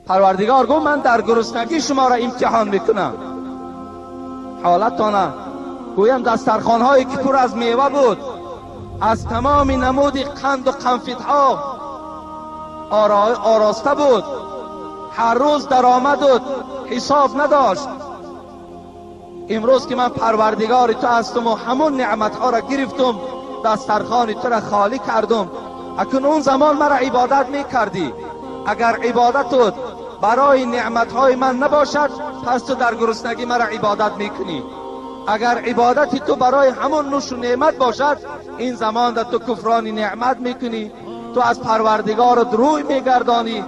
Парвардигор гуфт ман дар гуруснагӣ шуморо имтиҳон мекунам. Ҳолатона гӯям дастархонҳое ки пур аз мева буд, аз тамоми намуди қанду қанфитҳо ороста буд, ҳар рӯз даромаду ҳисоб надошт. Имрӯз ки ман парвардигори ту ҳастам ва ҳамон неъматҳоро гирифтум, дастархони туро холӣ кардум. Акун он замон маро ибодат мекардӣ. Агар ибодатут барои неъматҳои ман набошад, пас ту дар гуруснагӣ маро ибодат мекунӣ. Агар ибодати ту барои ҳамон нӯшу неъмат бошад, ин замон дар ту куфрони неъмат мекунӣ, ту аз парвардигорат рӯй мегардонӣ,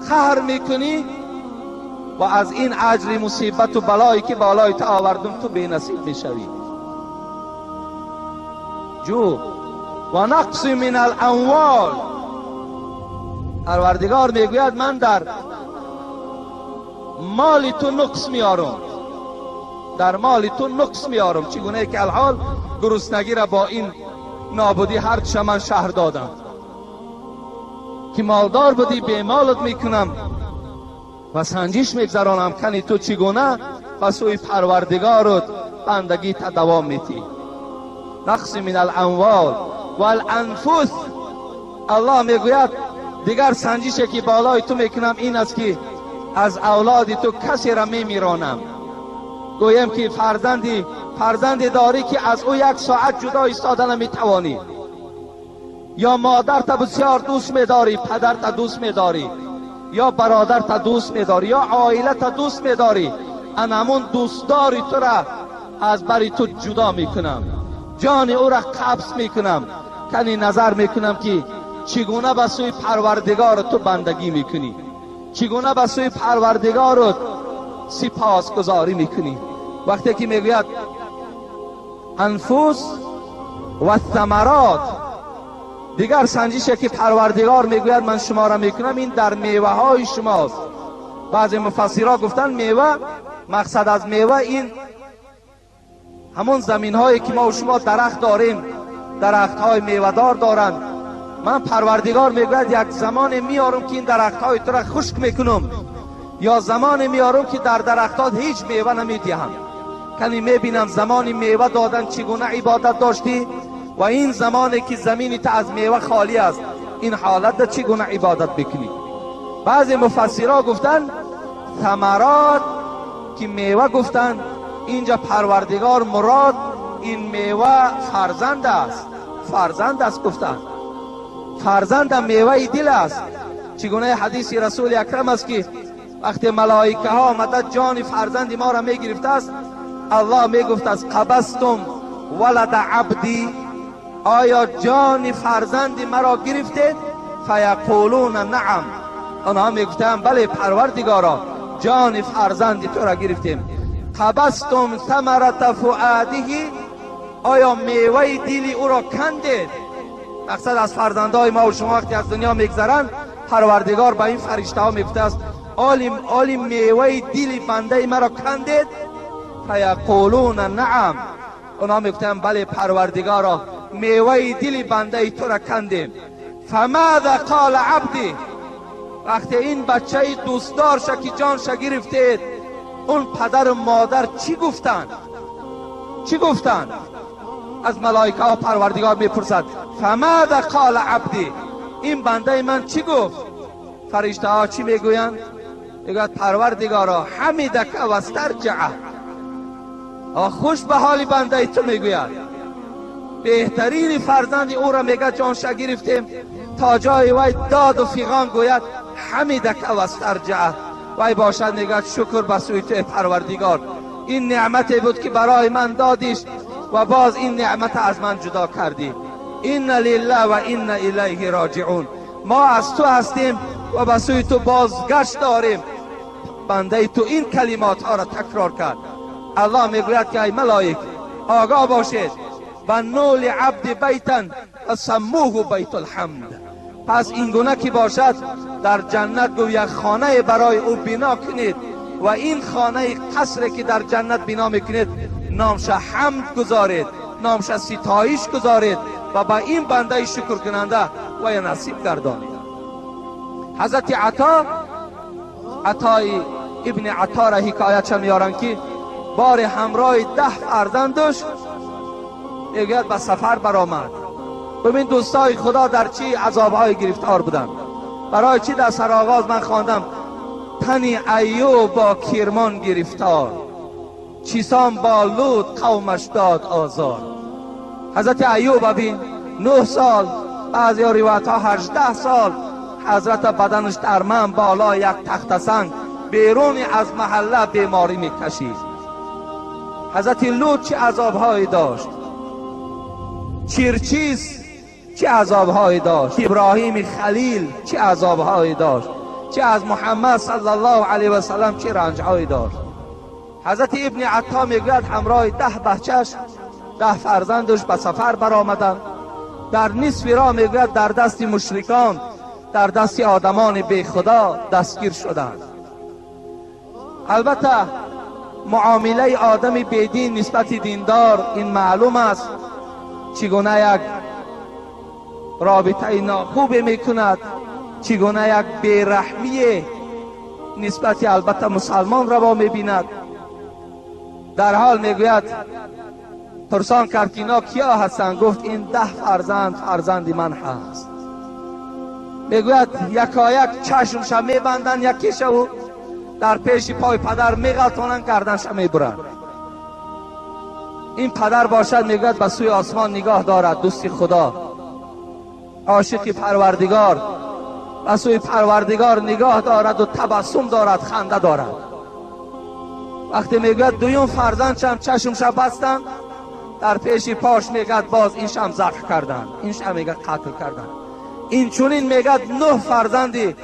қаҳр мекунӣ ва аз ин аҷри мусибату балое ки болои ту овардум ту бенасиб мешавӣ. Ҷӯ ва нақси мин аламвол. Парвардигор мегӯяд ман дар моли ту нуқс меорам, дар моли ту нуқс меорам. Чӣ гунае ки алҳол гуруснагиро бо ин нобудӣ ҳарча ман шаҳр додам, ки молдор будӣ бемолат мекунам ва санҷиш мегзаронам, кани ту чӣ гуна ба сӯи парвардигорут бандагита давом метӣ. Нақси мин аламвол валанфус. Аллоҳ мегӯяд дигар санҷише ки болои ту мекунам ин аст ки аз авлоди ту касеро мемиронам. Гӯем ки фарзанде дорӣ ки аз ӯ як соат ҷудо истода наметавонӣ, ё модарта бисёр дӯст медорӣ, падарта дӯст медорӣ, ё бародарта дӯст медорӣ, ё оилата дӯст медорӣ. Ан ҳамун дӯстдори тура аз бари ту ҷудо мекунам, ҷони ӯра қабз мекунам, кани назар мекунам ки чӣ гуна ба сӯи парвардигор ту бандагӣ мекунӣ, чӣ гуна ба сӯи парвардигорат сипосгузорӣ мекунӣ. Вақте ки мегӯяд анфус ва самарот, дигар санҷише ки парвардигор мегӯяд ман шуморо мекунам ин дар меваҳои шумост. Баъзе муфассирҳо гуфтанд мева, мақсад аз мева ин ҳамон заминҳое ки мо шумо дарахт дорем, дарахтҳои мевадор доранд. Ман парвардигор мегӯяд як замоне меорам ки ин дарахтҳои тура хушк мекунам, ё замоне меорам ки дар дарахтот ҳеҷ мева намедиҳам. Кани мебинам замони мева додан чӣ гуна ибодат доштӣ ва ин замоне ки замини ту аз мева холӣ аст, ин ҳолатда чӣ гуна ибодат мекунӣ. Баъзе муфассирҳо гуфтанд самарот ки мева гуфтанд, инҷа парвардигор мурод ин мева фарзанд аст, фарзанд аст гуфтанд. Фарзандам меваи дил аст. Чӣ гунаи ҳадиси расули акрам аст ки вақте малоикаҳо омада ҷони фарзанди моро мегирифтааст, аллоҳ мегуфтааст қабастум валада абдӣ, оё ҷони фарзанди маро гирифтед? Фаяқулуна наам. Онҳо мегуфтанд бале парвардигоро, ҷони фарзанди туро гирифтем. Қабастум самарата фуадиҳи, оё меваи дили ӯро кандед? Мақсад аз фарзандҳои мо ва шумо вақте аз дунё мегзаранд, парвардигор ба ин фариштаҳо мегуфтааст оли меваи дили бандаи маро кандед? Фаяқулуна наам. Онҳо мегуфтанд бале парвардигоро, меваи дили бандаи туро кандем. Фамаза қола абди, вақте ин бачаи дӯстдорша ки ҷонша гирифтед, он падару модар чӣ гуфтанд? Чӣ гуфтанд? Аз малоикаҳо парвардигор мепурсад фамаза қола абди, ин бандаи ман чӣ гуфт? Фариштаҳо чӣ мегӯянд? Мегӯяд парвардигоро, ҳамидака вастарҷаа, хуш ба ҳоли бандаи ту мегӯяд. Беҳтарини фарзанди ӯро мегӯяд ҷонша гирифтем, то ҷои вай доду фиғон гӯяд ҳамидака вастарҷаа. Вай бошад мегӯяд шукр ба сӯи ту парвардигор, ин неъмате буд ки барои ман додиш ва боз ин неъмата аз ман ҷудо кардӣ. Инна лиллаҳ ва инна илайҳи роҷиун, мо аз ту ҳастем ва ба сӯи ту бозгашт дорем. Бандаи ту ин калимотҳоро такрор кард. Аллоҳ мегӯяд ки ай малоик, огоҳ бошед, банну лиабди байтан фасаммуҳу байтулҳамд. Пас ин гуна ки бошад дар ҷаннат гӯ як хонае барои ӯ бино кунед ва ин хонаи қасре ки дар ҷаннат бино мекунед номша ҳамд гузоред, номша ситоиш гузоред ва ба ин бандаи шукркунанда вая насиб гардонед. Ҳазрати Ато عطای ابن عطا را حکایتش میارن که بار همراه 10 فرزندش میگوید به سفر برآمد. ببین دوستای خدا در چی عذابهای گرفتار بودن. برای چی در سرآغاز من خواندم تنی ایوب با کرمان گرفتار، چیسان با لوط قومش داد آزار. حضرت ایوب ببین 9 سال، بعضی روایت ها 18 سال حضرت بدنش در من بالا یک تخت سنگ بیرون از محله بیماری میکشید. حضرت لوط چه عذابهایی داشت، چیرچیز چه عذابهایی داشت، ابراهیم خلیل چه عذابهایی داشت، چه از محمد صلی الله علیه و سلم چه رنجهایی داشت. حضرت ابن عطا میگوید همراه 10 بچهش، 10 فرزندش به سفر برآمدند. در نصف راه میگوید در دست مشرکان، در دست آدمان بی خدا دستگیر شدند. البته معامله آدم بیدین نسبت دیندار این معلوم است چگونه یک رابطه ناخوب میکند، چگونه یک بیرحمی نسبت البته مسلمان روا میبیند. در حال میگوید پرسان کرد که اینا کیا هستند؟ گفت این 10 فرزند فرزند من هست. میگوید یکایک چشمش میبندن، یکیش او در پیش پای پدر میغلطانن، گردنش میبرند. این پدر باشد میگوید به سوی آسمان نگاه دارد، دوستی خدا، عاشق پروردگار، به سوی پروردگار نگاه دارد و تبسم دارد، خنده دارد. وقتی میگوید دویم فرزندشم چشمش بستند، در پیش پاش میگد باز این شم ذبح کردن، این شم میگد قتل کردن. این چونین میگد 9 فرزندی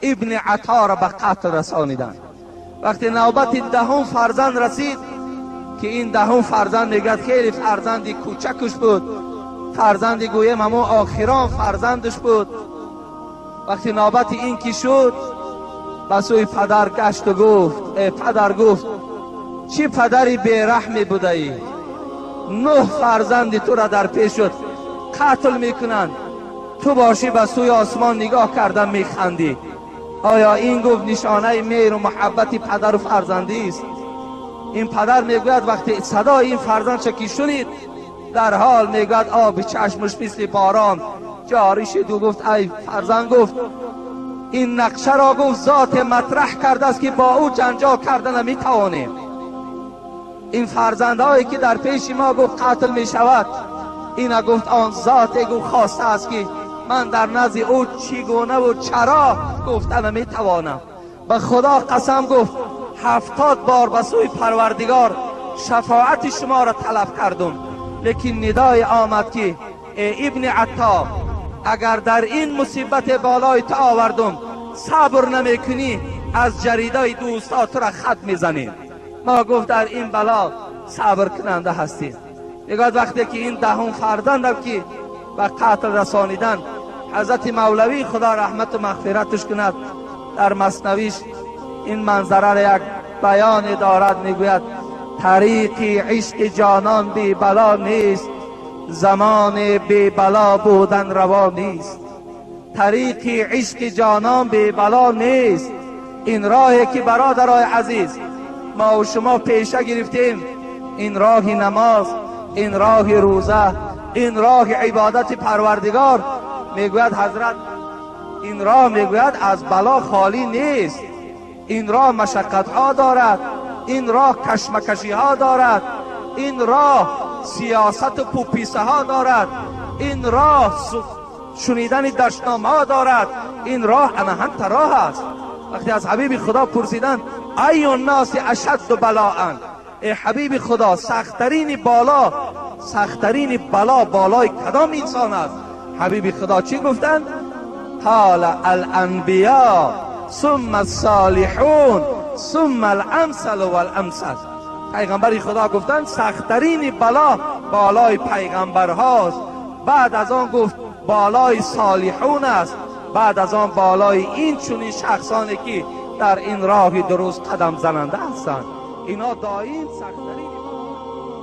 ابن عطا را به قتل رسانیدن. وقتی نوبت 10 فرزند رسید که این 10 فرزند میگد خیلی فرزندی کوچکش بود، فرزندی گویم همون آخران فرزندش بود. وقتی نوبت این که شد به سوی پدر گشت و گفت ای پدر، گفت چی پدری بیرحمی بوده ای؟ 9 فرزندی تو را در پیش شد قتل میکنند، تو باشی به سوی آسمان نگاه کردن میخندی. آیا این گفت نشانه مهر و محبت پدر و فرزندی است؟ این پدر میگوید وقتی صدای این فرزند که شنید در حال میگوید آب چشمش مثل باران جاری شد و گفت ای فرزند، گفت این نقشه را گفت ذات مطرح کرده است که با او جنجال کرده نمیتوانیم. این فرزندهایی که در پیش ما گفت قتل می شود، این گفت آن ذات گفت خواسته است که من در نزد او چگونه و چرا گفته نمیتوانم. به خدا قسم گفت 70 بار به سوی پروردگار شفاعت شما را طلب کردم، لیکن ندای آمد که ای ابن عطا، اگر در این مصیبت بالای تو آوردم صبر نمیکنی، از جریده دوستا تو را خط میزنیم. ما گفت در این بلا صبر کننده هستیم. میگوید وقتی که این 10 فرزندم که به قتل رسانیدن، حضرت مولوی خدا رحمت و مغفرتش کند در مثنویش این منظره را یک بیان دارد، میگوید طریق عشق جانان بی بلا نیست، زمان بی بلا بودن روا نیست. طریق عشق جانان بی بلا نیست. این راهی که برادرای عزیز ما و شما پیشه گرفتیم، این راه نماز، این راه روزه، این راه عبادت پروردگار، میگوید حضرت این راه میگوید از بلا خالی نیست. این راه مشقت ها دارد، این راه کشمکشی ها دارد، این راه سیاست و پوپیسه ها دارد، این راه شنیدن دشنام ها دارد، این راه انهنت راه است. وقتی از حبیب خدا پرسیدن ای الناس اشد بلاء، ای حبیب خدا سختترین بالا، سختترین بلا بالای کدام انسان است؟ حبیب خدا چی گفتند؟ قال الانبیاء ثم الصالحون ثم الامثل والامثل. پیغمبر خدا گفتند سختترین بلا بالای پیغمبر هاست، بعد از آن گفت بالای صالحون است، بعد از آن بالای این چنین شخصانی که در این راه درست قدم زننده هستند. اینا دائم سختترین